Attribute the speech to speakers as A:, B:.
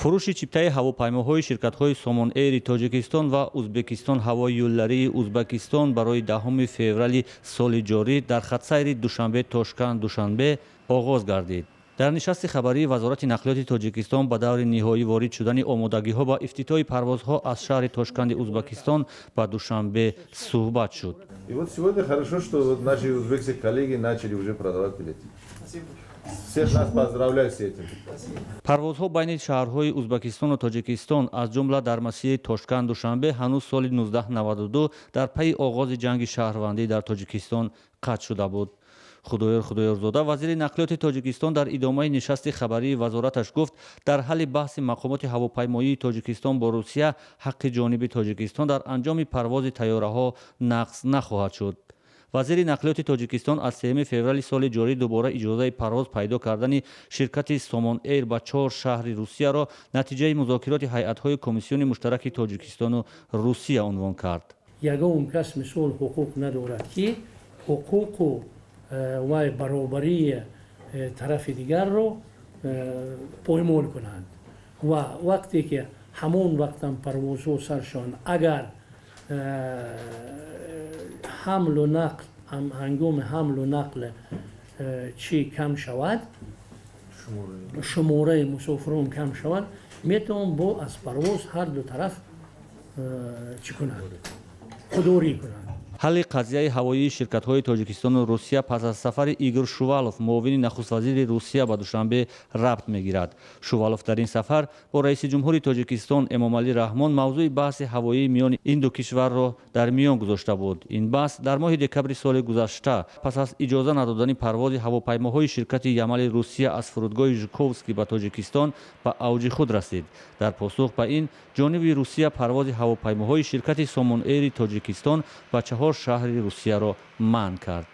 A: Фурӯши чиптаи ҳавопаймоҳои ширкатҳои Сомон Эйри Тоҷикистон ва Узбекистон Ҳавои Юлларии Узбакистон барои 10 феврали соли ҷорӣ дар хатсайри Душанбе Тошканд Душанбе оғоз гардид. Дар нишасти хабарии Вазорати нақлиёти Тоҷикистон ба даври ниҳоӣ ворид шудани омодагиҳо ба ифтитоҳи парвозҳо аз шаҳри Тошканди Узбакистон ба Душанбе суҳбат шуд.
B: И вот сегодня хорошо, что вот наши узбекские коллеги начали уже продавать билеты. Всех нас поздравляю с этим.
A: Парвозҳо байни шаҳрҳои Узбакистону Тоҷикистон, аз ҷумла дар масири Тошканд Душанбе, ҳанӯз соли 1992 дар пайи оғози ҷанги шаҳрвандӣ дар Тоҷикистон қатъ шуда буд. Худоёр Худоёрзода, вазири нақлиёти Тоҷикистон, дар идомаи нишасти хабарии вазораташ гуфт, дар ҳалли баҳси мақомоти ҳавопаймоии Тоҷикистон бо Русия ҳаққи ҷониби Тоҷикистон дар анҷоми парвози тайёраҳо нақз нахоҳад шуд. Вазири нақлиёти Тоҷикистон аз 3 феврали соли ҷорӣ дубора иҷозаи парвоз пайдо кардани ширкати Сомон Эйр ба чор шаҳри Русияро натиҷаи музокироти ҳайатҳои комиссиони муштараки Тоҷикистону Русия унвон кард.
C: Ягон кас, мисол, ҳуқуқ надорад, ки ҳуқуқу вай баробарии тарафи дигарро поймол кунанд. Ва вақте ки ҳамон вақтам парвозҳо сар шаванд, агар ҳамлу нақл, ҳангоми ҳамлу нақл чӣ кам шавад, шумораи мусофирон кам шавад, метавон бо аз парвоз ҳар ду тараф чӣ кунанд, худдорӣ кунанд.
A: Ҳалли қазияи ҳавоии ширкатҳои Тоҷикистону Русия пас аз сафари Игор Шувалов, муовини нахуствазири Русия, ба Душанбе рабт мегирад. Шувалов дар ин сафар бо раиси ҷумҳури Тоҷикистон Эмомалӣ Раҳмон мавзӯи баҳси ҳавоии миёни ин ду кишварро дар миён гузошта буд. Ин баҳс дар моҳи декабри соли гузашта пас аз иҷоза надодани парвози ҳавопаймоҳои ширкати Ямали Русия аз фурудгоҳи Жуковский ба Тоҷикистон ба авҷи худ расид. Дар посух ба ин, ҷониби Русия парвози ҳавопаймоҳои ширкати Сомон Эйри Тоҷикистон ба чаҳор шаҳри Русияро манъ кард.